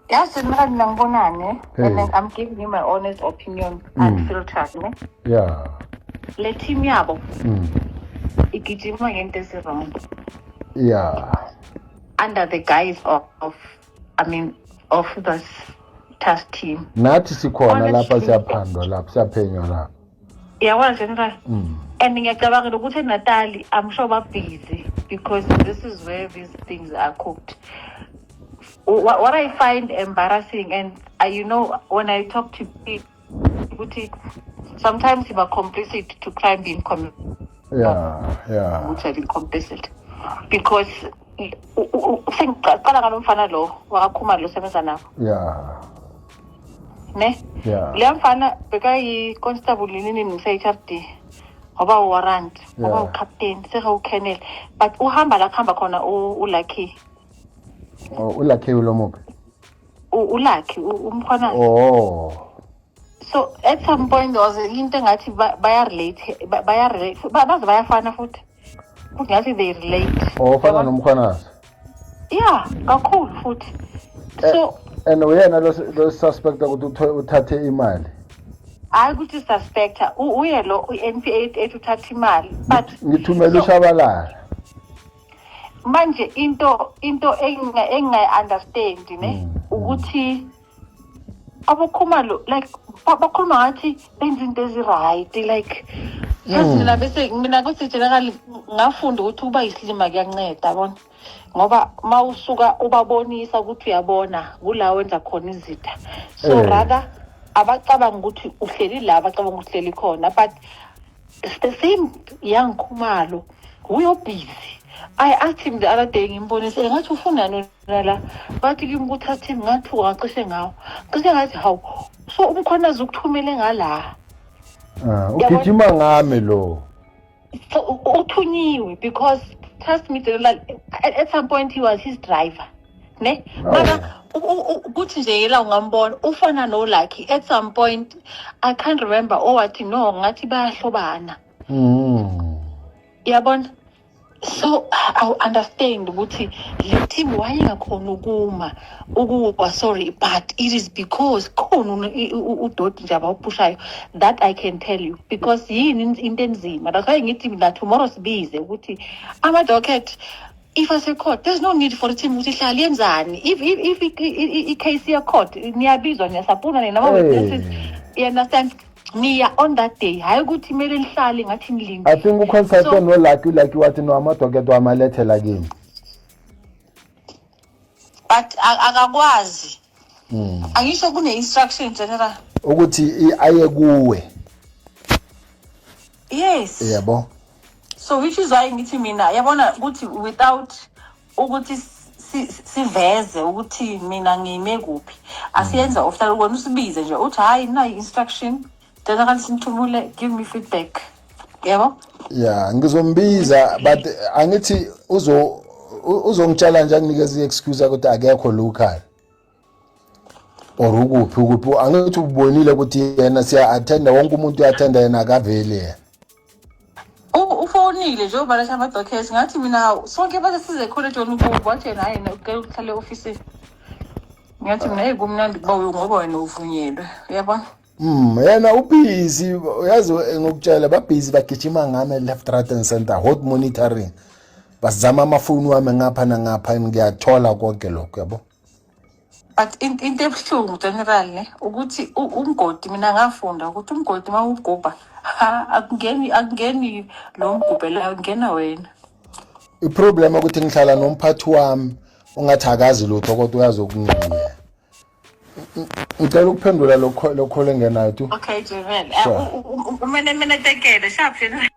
Yazi mina ngibonani, Hey. and then I'm giving you my honest opinion, unfiltered, ne? Le team yabo igijima ngento ezi-wrong under the guise of, I mean, of this task team. Nathi sikhona lapha. Honestly. Siyaphandwa lapha, siyaphenywa lapha. Yabona, General, and ngiyacabanga ukuthi eNatali, I'm sure ba-busy because this is where these things are cooked. What I find embarrassing, and when I talk to people, ukuthi sometimes you are complicit to crime being committed, ukuthi I've been complicit because sengiqala ngalo mfana lo wakaKhumalo lo sebenza nabo, ne? Leya mfana bekayi-constable nini ngise-HRD, waba u-warrant, waba u-captain, seka u-colonel, but uhamba la kuhamba khona uLucky. Oh, uLucky lo muphi? uLucky uMkhwanazi. Oh. So at some point there was into engathi baya-relate, baya-relate, baze bayafana futhi, futhi ngathi they relate. Oh, ufana noMkhwanazi. Yeah, kakhulu futhi. So And uyena lo suspect ukuthi uthathe imali? Hayi ukuthi suspecta, uye lo i-NPA ethi uthatha imali, but Ngithumela So- uShabalala. Manje into engingayi-understand, ne, ukuthi aboKhumalo, like, bakhuluma ngathi benza into ezi-right, like, yazi, mina bese mina kuthi, General, ngafunda ukuthi ukuba yisilima kuyanceda, yabona, ngoba uma usuka ubabonisa ukuthi uyabona kula wenza khona izitha, so rather abacabanga ukuthi uhleli la, abacabanga ukuthi uhleli khona, but it's the same young Khumalo uyo busy. I asked him the other day, ngimbonise ngathi ufunani wena la, bathi kimi ukuthi him, ngathuka, ngacishe ngawo, cishe ngathi, "Hawu, so uMkhwanazi ukuthumele ngala?" Ah, ugijima ngami lo. So uthunyiwe because, trust me, General, at some point he was his driver, ne? Mara kuthi nje yela ungambona ufana no-Lucky at some point. I can't remember owathi no, ngathi bayahlobana. Yabona, so I understand ukuthi le team wayingakhona ukuma ukuwa, sorry, but it is because khona udoti nje abawuphushayo, that I can tell you, because yini into enzima. That's why ngithi mina tomorrow sibize ukuthi ama-docket, if ase-court, there's no need for i-team ukuthi ihlale yenzani. If i-case ye-court, niyabizwa, niyasapuna nina ama-witnesses, you understand, niya on that day, hhayi ukuthi kumele nihlale ngathi nilindile. I think uconsulte noLucky. ULucky wathi no, amadocket wamalethela kimi. But akakwazi, angisho kune-instruction, General. Ukuthi aye kuwe. Yes. Yabo. So which is why ngithi mina, yabona ukuthi without ukuthi siveze ukuthi mina ngime kuphi, asiyenza official, wena usibize nje uthi, "Hayi, nayi instruction, General, sinithumule, give me feedback," yabo. Yeah, ngizombiza, but angithi uzongitshela nje, anginikeza i-excuse ukuthi akekho local or ukuphi ukuphi. Angithi ubonile ukuthi yena siya-attenda, wonke umuntu uya-attenda, yena akaveli yena. Ufonile njengoba letha ama-dockets, ngathi mina, "Hawu, sonke base size college wena ukubo?" Wathi yena, "Hayi, ucela ukuhlala e-ofisini." Ngathi mina, "Hey, kumnandi kuba ngoba wena uvunyelwe," uyabona. Yena ubusy, uyazi ngokutshela, babusy bagijima ngami left, right and center, hot monitoring. Bazama amafoni wami ngapha nangapha, ngiyathola konke lokho, yabo. But into ebuhlungu, General, ne, ukuthi umgodi, mina ngafunda ukuthi umgodi uma ugubha, ha, akungeni lo mgubhelayo, kungena wena. Iproblem ukuthi ngihlala nomphathi wami ungathi akazi lutho, kodwa uyazi okungiye. Ngicela ukuphendula lokho engenayo tu. Okay, General. Sure. Umene mina tekele sharp, General.